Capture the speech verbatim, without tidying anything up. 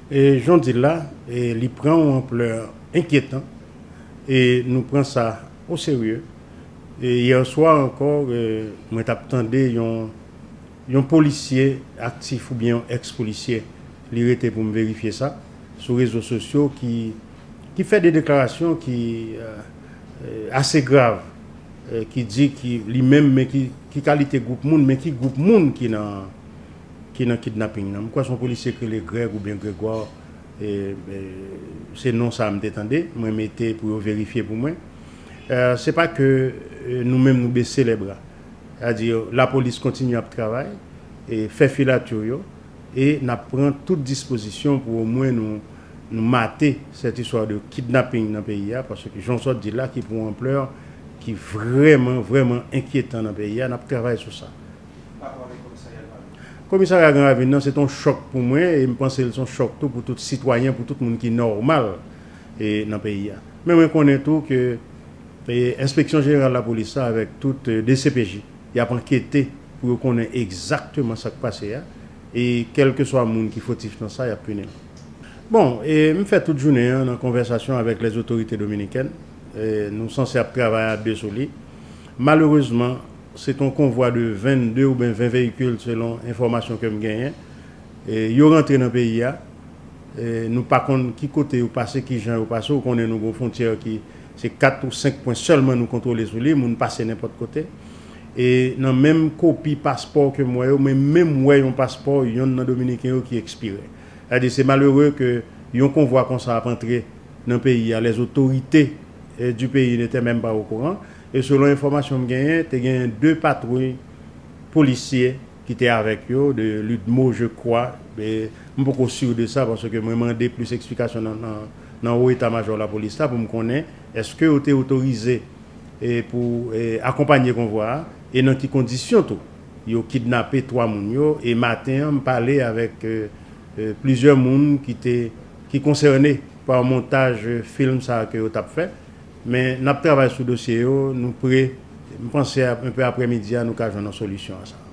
E jan w di l la, e li pran yon anplè enkyetan, e nou pran sa oserye. E yè swa ankò, e mwen t ap tande yon, yon polisye aktif oubyen yon èks polisye, li rete pou m verifye sa, sou rezo sosyo ki, ki fè de deklarasyon ki, e, e, ase grav, e, ki di ki li menm, men ki, ki kalite gwoup moun, men ki gwoup moun ki nan, ki nan kidnaping nan. M kwè se yon polisye ki rele Greg oubyen Gregwa, e, e, se non sa a m te tande, mwen mete pou yo verifye pou mwen. E, se pa ke, e, nou menm nou bese lè bra. Sètadi, lapolis kontinye ap travay, e fè filatyo yo, e n ap pran tout dispozisyon pou omwen nou, nou mate sèt istwa de kidnaping nan peyi a, paske jan w sot di la, ki pran yon anplè ki vrèman, vrèman enkyetan nan peyi a, n ap travay sou sa. Komisarya Gran Ravin nan, se t on chòk pou mwen, e m panse l se yon chòk tou pou tout sitwayen, pou tout moun ki nòmal, e, nan peyi a. Men mwen konnen tou ke, e, Enspeksyon Jeneral Lapolis la, avèk tout, e, D C P J, y ap ankete pou yo konnen egzakteman sa k pase a, e kèlkeswa moun ki fotif nan sa, y ap pini l. Bon, e m fè tout jounen an nan konvèsasyon avèk lèzotorite dominikèn. E nou sanse ap travay a de sou li. Malerezman, se t on konvwa de vennde oubyen ven veyikil, selon enfòmasyon ke m genyen. E yo rantre nan peyi a. E nou pa konn ki kote yo pase, ki jan yo pase. Ou konnen nou gen yon fwontyè ki se kat ou senk pwen sèlman nou kontwole sou li, moun pase nenpòt kote. E nan menm kopi paspò ke m wè yo, mwen menm wè yon paspò yonn nan Dominiken yo ki ekspire. Sètadi, se malere ke yon konvwa konsa ap antre nan peyi a, lèzotorite, e, di peyi n'étaient même pas au courant. E selon enfòmasyon m genyen, te genyen de patwouy polisye ki te avèk yo, de l'UDMO, je crois. E m poko si de sa, paske mwen mande plis eksplikasyon nan, nan, nan wo eta majò lapolis la pou m konnen èske yo te otorize, e, pou, e, akonpanye konvwa a, e nan ki kondisyon tou yo kidnape twa moun yo. E maten an, m pale avèk, e, e, plizyè moun ki te, ki konsène pa montaj, e, fim sa a ke yo t ap fè. Men n ap travay sou dosye yo, nou pre, m panse a, enpe aprèmidi a, nou ka jwenn yon solisyon a sa.